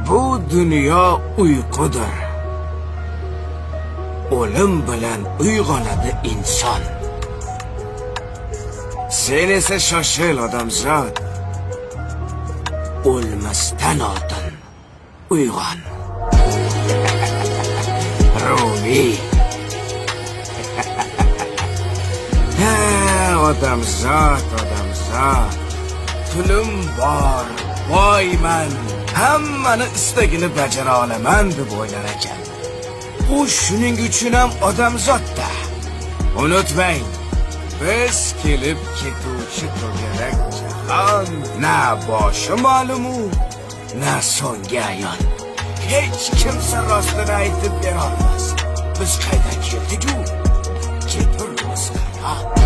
Bu dunyo uyqudir. O'lim bilan uyg'onadi inson. Sen esa shoshil, odamzod. O'lmasdan oldin uyg'on. Rumiy. Ha, odamzod, odamzod. Pulim bor, boyman, hammani istagini bajara olaman deb o'ylar ekan. U shuning uchun ham odamzodda. Unutmang, biz kelib ketuvchi to'garak jahon, na boshi ma'lumu, na so'nggi ayon. Hech kimsa rostini aytib bera olmas. Biz qaydan keldik-u, keturmiz qayon.